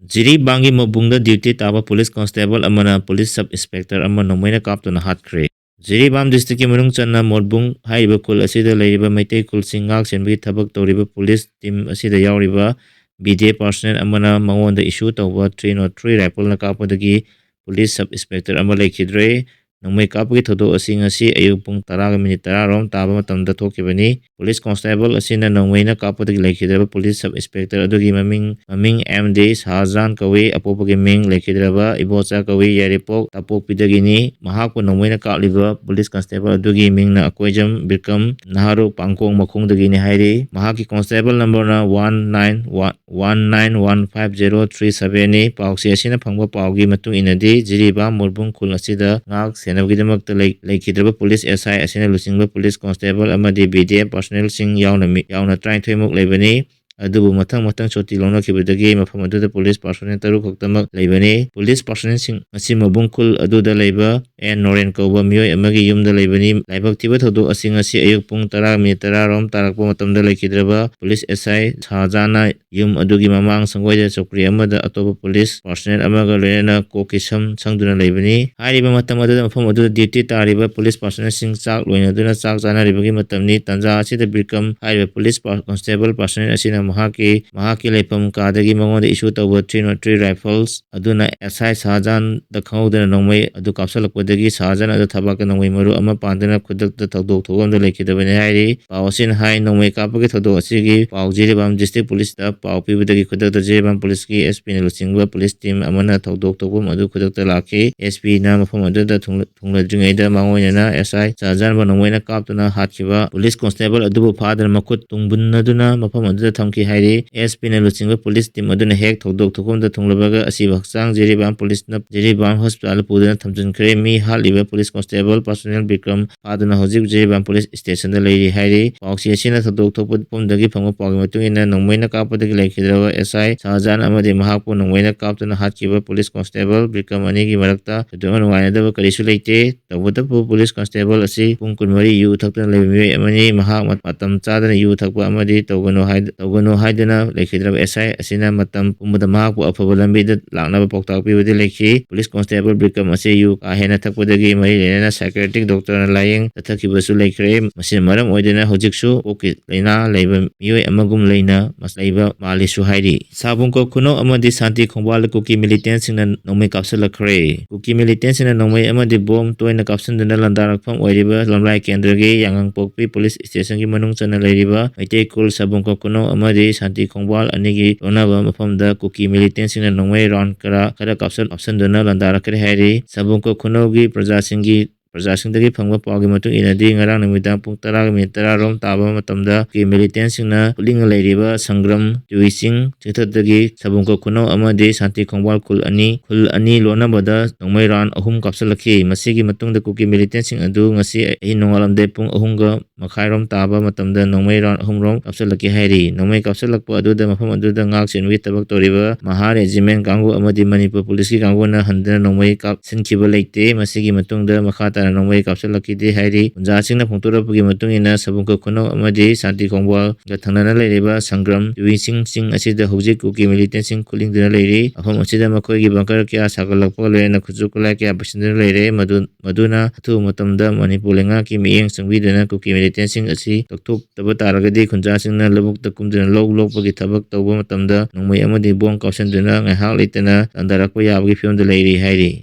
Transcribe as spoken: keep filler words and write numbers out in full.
ꯖꯤꯔꯤꯕꯥꯝꯒꯤ ꯃꯣꯕꯨꯡꯗ duty ꯇꯥꯕ police constable ꯑꯃꯅ police sub inspector ꯑꯃ ꯅꯣꯡꯃꯩꯅ ꯀꯥꯞꯇꯨꯅ ꯍꯥꯠꯈ꯭ꯔꯦ꯫ ꯖꯤꯔꯤꯕꯥꯝ district ꯀꯤ ꯃꯅꯨꯡ ꯆꯟꯅ ꯃꯣꯠꯕꯨꯡ ꯍꯥꯏꯔꯤꯕ ꯈꯨꯜ ꯑꯁꯤꯗ ꯂꯩꯔꯤꯕ ꯃꯩꯇꯩ ꯈꯨꯜꯁꯤꯡ ꯉꯥꯛ ꯁꯦꯟꯕꯒꯤ ꯊꯕꯛ ꯇꯧꯔꯤꯕ police team ꯑꯁꯤꯗ ꯌꯥꯎꯔꯤꯕ B D F personnel ꯑꯃꯅ ꯃꯉꯣꯟꯗ issue ꯇꯧꯕ three not three rifle ꯅ ꯀꯥꯞꯄꯗꯒꯤ police sub inspector ꯑꯃ ꯂꯩꯈꯤꯗ꯭ꯔꯦ꯫ ꯅꯣꯡꯃꯩ ꯀꯥꯞꯄꯒꯤ ꯊꯧꯗꯣꯛ ꯑꯁꯤ ꯉꯁꯤ ꯑꯌꯨꯛ ꯄꯨꯡ ꯇꯔꯥꯒ minute ꯇꯔꯥ ꯔꯣꯝ ꯇꯥꯕ ꯃꯇꯝꯗ ꯊꯣꯛꯈꯤꯕꯅꯤ꯫ Police constable ꯑꯁꯤꯅ ꯅꯣꯡꯃꯩꯅ ꯀꯥꯞꯄꯗꯒꯤ ꯂꯩꯈꯤꯗ꯭ꯔꯕ police sub inspector ꯑꯗꯨꯒꯤ ꯃꯃꯤꯡ, ꯃꯃꯤꯡ M D ꯁꯍꯥꯖꯥꯟ ꯀꯧꯏ, ꯑꯄꯣꯛꯄꯒꯤ ꯃꯤꯡ ꯂꯩꯈꯤꯗ꯭ꯔꯕ ꯏꯕꯣꯆꯥ ꯀꯧꯏ, ꯌꯥꯏꯔꯤꯄꯣꯛ ꯇꯥꯄꯣꯛꯄꯤꯗꯒꯤꯅꯤ꯫ ꯃꯍꯥꯛꯄꯨ ꯅꯣꯡꯃꯩꯅ ꯀꯥꯞꯂꯤꯕ police constable ꯑꯗꯨꯒꯤ ꯃꯤꯡꯅ ꯑꯀꯣꯏꯖꯝ ꯕꯤꯔꯀꯝ ꯅꯍꯥꯔꯨ ꯄꯥꯡꯀꯣꯡ ꯃꯈꯣꯡꯗꯒꯤꯅꯤ ꯍꯥꯏꯔꯤ꯫ ꯃꯍꯥꯛꯀꯤ constable number ꯅ one nine one, one nine one five zero three seven ꯅꯤ꯫ ꯄꯥꯎꯆꯦ ꯑꯁꯤꯅ ꯐꯪꯕ ꯄꯥꯎꯒꯤ ꯃꯇꯨꯡ ꯏꯟꯅꯗꯤ, ꯖꯤꯔꯤꯕꯥꯝ ꯃꯣꯠꯕꯨꯡ ꯈꯨꯜ ꯑꯁꯤꯗ ꯉꯥꯛ ꯁꯦꯟꯅꯕꯒꯤꯗꯃꯛꯇ ꯂꯩ-, ꯂꯩꯈꯤꯗ꯭ꯔꯕ police S I ꯑꯁꯤꯅ ꯂꯨꯆꯤꯡꯕ police constable ꯑꯃꯗꯤ B D F personnel ꯁꯤꯡ ꯌꯥꯎꯅ ꯃꯤ, ꯌꯥꯎꯅ ꯇꯔꯥꯅꯤꯊꯣꯏ ꯃꯨꯛ ꯂꯩꯕꯅꯤ꯫ ꯑꯗꯨꯕꯨ ꯃꯊꯪ ꯃꯊꯪ ꯁꯨꯇꯤ ꯂꯧꯅꯈꯤꯕꯗꯒꯤ ꯃꯐꯝ ꯑꯗꯨꯗ police personnel ꯇꯔꯨꯛ ꯈꯛꯇꯃꯛ ꯂꯩꯕꯅꯤ꯫ Police personnel ꯁꯤꯡ ꯑꯁꯤ ꯃꯣꯠꯕꯨꯡ ꯈꯨꯜ ꯑꯗꯨꯗ ꯂꯩꯕ ꯑꯦꯟ ꯅꯣꯔꯦꯟ ꯀꯧꯕ ꯃꯤꯑꯣꯏ ꯑꯃꯒꯤ ꯌꯨꯝꯗ ꯂꯩꯕꯅꯤ꯫ ꯂꯥꯏꯕꯛ ꯊꯤꯕ ꯊꯧꯗꯣꯛ ꯑꯁꯤ ꯉꯁꯤ ꯑꯌꯨꯛ ꯄꯨꯡ ꯇꯔꯥ minute ꯇꯔꯥ ꯔꯣꯝ ꯇꯥꯔꯛꯄ ꯃꯇꯝꯗ ꯂꯩꯈꯤꯗ꯭ꯔꯕ police S I ꯁꯍꯥꯖꯥꯟꯅ ꯌꯨꯝ ꯑꯗꯨꯒꯤ ꯃꯃꯥꯡ ꯁꯪꯒꯣꯏꯗ ꯆꯧꯀ꯭ꯔꯤ ꯑꯃꯗ ꯑꯇꯣꯞꯄ police personnel ꯑꯃꯒ ꯂꯣꯏꯅꯅ ꯀꯣꯛꯀꯤ ꯁꯝ ꯁꯪꯗꯨꯅ ꯂꯩꯕꯅꯤ꯫ ꯍꯥꯏꯔꯤꯕ ꯃꯇꯝ ꯑꯗꯨꯗ ꯃꯐꯝ ꯑꯗꯨꯗ duty ꯇꯥꯔꯤꯕ police personnel ꯁꯤꯡ ꯆꯥꯛ ꯂꯣꯏꯅꯗꯨꯅ ꯆꯥꯛ ꯆꯥꯅꯔꯤꯕꯒꯤ ꯃꯇꯝꯅꯤ꯫ ꯇꯥꯟꯖꯥ ꯑꯁꯤꯗ ꯕꯤꯔꯀꯝ ꯍꯥꯏꯔꯤꯕ police pa-, constable personnel ꯑꯁꯤꯅ ꯃꯍꯥꯛꯀꯤ, ꯃꯍꯥꯛꯀꯤ ꯂꯩꯐꯝ ꯀꯥꯗꯒꯤ ꯃꯉꯣꯟꯗ issue ꯇꯧꯕ three not three rifles ꯑꯗꯨꯅ S I ꯁꯍꯥꯖꯥꯟꯗ ꯈꯪꯍꯧꯗꯅ ꯅꯣꯡꯃꯩ ꯑꯗꯨ ꯀꯥꯞꯁꯤꯜꯂꯛꯄꯗꯒꯤ ꯁꯍꯥꯖꯥꯟ ꯑꯗꯨ ꯊꯕꯥꯛꯇ ꯅꯣꯡꯃꯩ ꯃꯔꯨ ꯑꯃ ꯄꯥꯟꯗꯨꯅ ꯈꯨꯗꯛꯇ ꯊꯧꯗꯣꯛ ꯊꯣꯛꯐꯝꯗ ꯂꯩꯈꯤꯗꯕꯅꯤ ꯍꯥꯏꯔꯤ꯫ ꯄꯥꯎ ꯑꯁꯤꯅ ꯍꯥꯏ, ꯅꯣꯡꯃꯩ ꯀꯥꯞꯄꯒꯤ ꯊꯧꯗꯣꯛ ꯑꯁꯤꯒꯤ ꯄꯥꯎ ꯖꯤꯔꯤꯕꯥꯝ district police ꯇ ꯄꯥꯎ ꯄꯤꯕꯗꯒꯤ ꯈꯨꯗꯛꯇ ꯖꯤꯔꯤꯕꯥꯝ police ꯀꯤ S P ꯅ ꯂꯨꯆꯤꯡꯕ police team ꯑꯃꯅ ꯊꯧꯗꯣꯛ ꯊꯣꯛꯐꯝ ꯑꯗꯨ ꯈꯨꯗꯛꯇ ꯂꯥꯛꯈꯤ꯫ S P ꯅ ꯃꯐꯝ ꯑꯗꯨꯗ ꯊꯨꯡꯂ-, ꯊꯨꯡꯂꯗ꯭ꯔꯤꯉꯩꯗ ꯃꯥꯡꯑꯣꯏꯅꯅ S I ꯁꯍꯥꯖꯥꯟꯕꯨ ꯅꯣꯡꯃꯩꯅ ꯀꯥꯞꯇꯨꯅ ꯍꯥꯠꯈꯤꯕ police constable ꯑꯗꯨꯕꯨ ꯐꯥꯗꯨꯅ ꯃꯈꯨꯠ ꯇꯨꯡꯕꯨꯟꯅꯗꯨꯅ ꯃꯐꯝ ꯑꯗꯨꯗ ꯊꯝꯈꯤ ꯍꯥꯏꯔꯤ꯫ S P ꯅ ꯂꯨꯆꯤꯡꯕ police team ꯑꯗꯨꯅ ꯍꯦꯛ ꯊꯧꯗꯣꯛ ꯊꯣꯛꯐꯝꯗ ꯊꯨꯡꯂꯕꯒ ꯑꯁꯤꯕ ꯍꯛꯆꯥꯡ ꯖꯤꯔꯤꯕꯥꯝ police ꯅ ꯖꯤꯔꯤꯕꯥꯝ hospital ꯗ ꯄꯨꯗꯨꯅ ꯊꯝꯖꯤꯟꯈ꯭ꯔꯦ꯫ ꯃꯤ ꯍꯥꯠꯂꯤꯕ police constable personnel ꯕꯤꯀ꯭ꯔꯝ ꯐꯥꯗꯨꯅ ꯍꯧꯖꯤꯛ ꯖꯤꯔꯤꯕꯥꯝ police station ꯗ ꯂꯩꯔꯤ ꯍꯥꯏꯔꯤ꯫ ꯄꯥꯎꯆꯦ ꯑꯁꯤꯅ ꯊꯧꯗꯣꯛ ꯊꯣꯛꯄ ꯃꯐꯝꯗꯒꯤ ꯐꯪꯕ ꯄꯥꯎꯒꯤ ꯃꯇꯨꯡ ꯏꯟꯅ ꯅꯣꯡꯃꯩꯅ ꯀꯥꯞꯄꯗꯒꯤ ꯂꯩꯈꯤꯗ꯭ꯔꯕ S I ꯁꯍꯥꯖꯥꯟ ꯑꯃꯗꯤ ꯃꯍꯥꯛꯄꯨ ꯅꯣꯡꯃꯩꯅ ꯀꯥꯞꯇꯨꯅ ꯍꯥꯠꯈꯤꯕ police constable ꯕꯤꯀ꯭ꯔꯝ ꯑꯅꯤꯒꯤ ꯃꯔꯛꯇ ꯊꯣꯏꯗꯣꯛꯅ ꯅꯨꯡꯉꯥꯏꯅꯗꯕ ꯀꯔꯤꯁꯨ ꯂꯩꯇꯦ꯫ ꯇꯧꯕꯇꯕꯨ police constable ꯑꯁꯤ ꯄꯨꯡ ꯀꯨꯟꯃꯔꯤ ꯌꯨ ꯊꯛꯇꯨꯅ ꯂꯩꯕ ꯃꯤꯑꯣꯏ ꯑꯃꯅꯤ꯫ ꯃꯍꯥꯛ ꯃ-, ꯃꯇꯝ ꯆꯥꯗꯅ ꯌꯨ ꯊꯛꯄ ꯑꯃꯗꯤ ꯇꯧꯒꯅꯨ ꯍꯥꯏ-, ꯇꯧꯒꯅꯨ ꯍꯥꯏꯗꯨꯅ ꯂꯩꯈꯤꯗ꯭ꯔꯕ ꯑꯦꯁ ꯑꯥꯏ ꯑꯁꯤꯅ ꯃꯇꯝ ꯄꯨꯝꯕꯗ ꯃꯍꯥꯛꯄꯨ ꯑꯐꯕ ꯂꯝꯕꯤꯗ ꯂꯥꯛꯅꯕ ꯄꯥꯎꯇꯥꯛ ꯄꯤꯕꯗꯤ ꯂꯩꯈꯤ꯫ ꯄꯨꯂꯤꯁ ꯀꯣꯟꯁꯇꯦꯕꯜ ꯕꯤꯀ꯭ꯔꯝ ꯑꯁꯤ ꯌꯨ ꯀꯥ ꯍꯦꯟꯅ ꯊꯛꯄꯗꯒꯤ ꯃꯔꯤ ꯂꯩꯅꯅ psychiatric doctorꯅ ꯂꯥꯌꯦꯡ ꯆꯠꯊꯈꯤꯕꯁꯨ ꯂꯩꯈ꯭ꯔꯦ꯫ ꯃꯁꯤꯅ ꯃꯔꯝ ꯑꯣꯏꯗꯨꯅ ꯍꯧꯖꯤꯛꯁꯨ ꯀꯣꯛꯀꯤ ꯂꯥꯏꯅꯥ ꯂꯩꯕ ꯃꯤꯑꯣꯏ ꯑꯃꯒꯨꯝ ꯂꯩꯅ ꯂꯩꯕ ꯃꯥꯜꯂꯤꯁꯨ ꯍꯥꯏꯔꯤ꯫ ꯁꯥꯕꯨꯡꯀꯣꯛ ꯈꯨꯅꯧ ꯑꯃꯗꯤ ꯁꯥꯟꯇꯤ ꯈꯣꯡꯕꯥꯜꯗ ꯀꯨꯀꯤ ꯃꯤꯂꯤꯇꯦꯟꯁꯤꯡꯅ ꯅꯣꯡꯃꯩ ꯀꯥꯞꯁꯤꯜꯂꯛꯈ꯭ꯔꯦ꯫ ꯀꯨꯀꯤ ꯃꯤꯂꯤꯇꯦꯟꯁꯤꯡꯅ ꯅꯣꯡꯃꯩ ꯑꯃꯗꯤ ꯕꯣꯝ ꯇꯣꯏꯅ ꯀꯥꯞꯁꯤꯟꯗꯨꯅ ꯂꯥꯟꯗꯥꯔꯛꯐꯝ ꯑꯣꯏꯔꯤꯕ ꯂꯝꯂꯥꯏ ꯀꯦꯟꯗ꯭ꯔꯒꯤ ꯌꯥꯉꯪꯄꯣꯛꯄꯤ ꯄꯨꯂꯤꯁ ꯁ꯭ꯇꯦꯁꯟꯒꯤ ꯃꯅꯨꯡ ꯆꯟꯅ ꯂꯩꯔꯤꯕ ꯃꯩꯇꯩ ꯈꯨꯜ ꯁꯥꯕꯨꯡꯀꯣꯛ ꯈꯨꯅꯧ ꯑꯃꯗꯤ ꯁꯥꯟꯇꯤ ꯈꯣꯡꯕꯥꯜ ꯑꯅꯤꯒꯤ ꯂꯣꯟꯅꯕ ꯃꯐꯝꯗ ꯀꯨꯀꯤ ꯃꯤꯂꯤꯇꯦꯟꯁꯤꯡꯅ ꯅꯣꯡꯃꯩ ꯔꯥꯎꯟ ꯈꯔ ꯈꯔ ꯀꯥꯞꯁꯟ-, ꯀꯥꯞꯁꯟꯗꯨꯅ ꯂꯥꯟꯗꯥꯔꯛꯈ꯭ꯔꯦ ꯍꯥꯏꯔꯤ꯫ ꯁꯥꯕꯨꯡꯀꯣꯛ ꯈꯨꯅꯧꯒꯤ ꯄ꯭ꯔꯖꯥꯁꯤꯡꯒꯤ ꯄ꯭ꯔꯖꯥꯁꯤꯡꯗꯒꯤ ꯐꯪꯕ ꯄꯥꯎꯒꯤ ꯃꯇꯨꯡ ꯏꯟꯅꯗꯤ, ꯉꯔꯥꯡ ꯅꯨꯃꯤꯗꯥꯡ ꯄꯨꯡ ꯇꯔꯥꯒ ꯃꯤꯅꯤꯠ ꯇꯔꯥ ꯔꯣꯝ ꯇꯥꯕ ꯃꯇꯝꯗ ꯀꯨꯀꯤ ꯃꯤꯂꯤꯇꯦꯟꯁꯤꯡꯅ ꯈꯨꯠꯂꯤꯡꯅ ꯂꯩꯔꯤꯕ ꯁꯪꯒ꯭ꯔꯝ ꯇꯨꯏ ꯆꯤꯡ ꯆꯤꯡꯊꯛꯇꯒꯤ ꯁꯥꯕꯨꯡꯀꯣꯛ ꯈꯨꯅꯧ ꯑꯃꯗꯤ ꯁꯥꯟꯇꯤ ꯈꯣꯡꯕꯥꯜ ꯈꯨꯜ ꯑꯅꯤ, ꯈꯨꯜ ꯑꯅꯤ ꯂꯣꯟꯅꯕꯗ ꯅꯣꯡꯃꯩ ꯔꯥꯎꯟ ꯑꯍꯨꯝ ꯀꯥꯞꯁꯤꯜꯂꯛꯈꯤ꯫ ꯃꯁꯤꯒꯤ ꯃꯇꯨꯡꯗ ꯀꯨꯀꯤ ꯃꯤꯂꯤꯇꯦꯟꯁꯤꯡ ꯑꯗꯨ ꯉꯁꯤ ꯑꯍꯤꯡ ꯅꯣꯡꯉꯥꯜꯂꯝꯗꯥꯏ ꯄꯨꯡ ꯑꯍꯨꯝꯒ ꯃꯈꯥꯏꯔꯣꯝ ꯇꯥꯕ ꯃꯇꯝꯗ ꯅꯣꯡꯃꯩ ꯔꯥꯎꯟ ꯑꯍꯨꯝꯔꯣꯝ ꯀꯥꯞꯁꯤꯜꯂꯛꯈꯤ ꯍꯥꯏꯔꯤ꯫ ꯅꯣꯡꯃꯩ ꯀꯥꯞꯁꯤꯜꯂꯛꯄ ꯑꯗꯨꯗ ꯃꯐꯝ ꯑꯗꯨꯗ ꯉꯥꯛ ꯁꯦꯟꯕꯒꯤ ꯊꯕꯛ ꯇꯧꯔꯤꯕ ꯃꯍꯥ ꯔꯦꯖꯤꯃꯦꯟ ꯀꯥꯡꯕꯨ ꯑꯃꯗꯤ ꯃꯅꯤꯄꯨꯔ ꯄꯨꯂꯤꯁꯀꯤ ꯀꯥꯡꯕꯨꯅ ꯍꯟꯗꯨꯅ ꯅꯣꯡꯃꯩ ꯀꯥꯞꯁꯤꯟꯈꯤꯕ ꯂꯩꯇꯦ꯫ ꯃꯁꯤꯒꯤ ꯃꯇꯨꯡꯗ ꯃꯈꯥ ꯇꯥꯅ ꯅꯣꯡꯃꯩ ꯀꯥꯞꯁꯤꯜꯂꯛꯈꯤꯗꯦ ꯍꯥꯏꯔꯤ꯫ ꯈꯨꯟꯖꯥꯁꯤꯡꯅ ꯐꯣꯡꯗꯣꯔꯛꯄꯒꯤ ꯃꯇꯨꯡ ꯏꯟꯅ, ꯁꯥꯕꯨꯡꯀꯣꯛ ꯈꯨꯅꯧ ꯑꯃꯗꯤ ꯁꯥꯟꯇꯤ ꯈꯣꯡꯕꯥꯜꯒ ꯊꯪꯅꯅ ꯂꯩꯔꯤꯕ ꯁꯪꯒ꯭ꯔꯝ ꯇꯨꯏꯁꯤꯡ ꯆꯤꯡ ꯑꯁꯤꯗ ꯍꯧꯖꯤꯛ ꯀꯨꯀꯤ ꯃꯤꯂꯤꯇꯦꯟꯁꯤꯡ ꯈꯨꯠꯂꯤꯡꯗꯨꯅ ꯂꯩꯔꯤ꯫ ꯃꯐꯝ ꯑꯁꯤꯗ ꯃꯈꯣꯏꯒꯤ ꯕꯪꯀꯔ ꯀꯌꯥ ꯁꯥꯒꯠꯂꯛꯄꯒ ꯂꯣꯏꯅꯅ ꯈꯨꯠꯁꯨ ꯈꯨꯠꯂꯥꯏ ꯀꯌꯥ ꯄꯨꯁꯤꯟꯗꯨꯅ ꯂꯩꯔꯦ꯫ ꯃꯗꯨ ꯃꯗꯨꯅ ꯑꯊꯨꯕ ꯃꯇꯝꯗ ꯃꯅꯤꯄꯨꯔ ꯂꯩꯉꯥꯛꯀꯤ ꯃꯤꯠꯌꯦꯡ ꯆꯪꯕꯤꯗꯨꯅ ꯀꯨꯀꯤ ꯃꯤꯂꯤꯇꯦꯟꯁꯤꯡ ꯑꯁꯤ ꯀꯛꯊꯣꯛꯇꯕ ꯇꯥꯔꯒꯗꯤ ꯈꯨꯟꯖꯥꯁꯤꯡꯅ ꯂꯧꯕꯨꯛꯇ ꯀꯨꯝꯗꯨꯅ ꯂꯧ ꯂꯣꯛꯄꯒꯤ ꯊꯕꯛ ꯇꯧꯕ ꯃꯇꯝꯗ ꯅꯣꯡꯃꯩ ꯑꯃꯗꯤ ꯕꯣꯝ ꯀꯥꯞꯁꯤꯟꯗꯨꯅ ꯉꯥꯏꯍꯥꯛ ꯂꯩꯇꯅ ꯂꯥꯟꯗꯥꯔꯛꯄ ꯌꯥꯕꯒꯤ ꯐꯤꯕꯝꯗ ꯂꯩꯔꯤ ꯍꯥꯏꯔꯤ꯫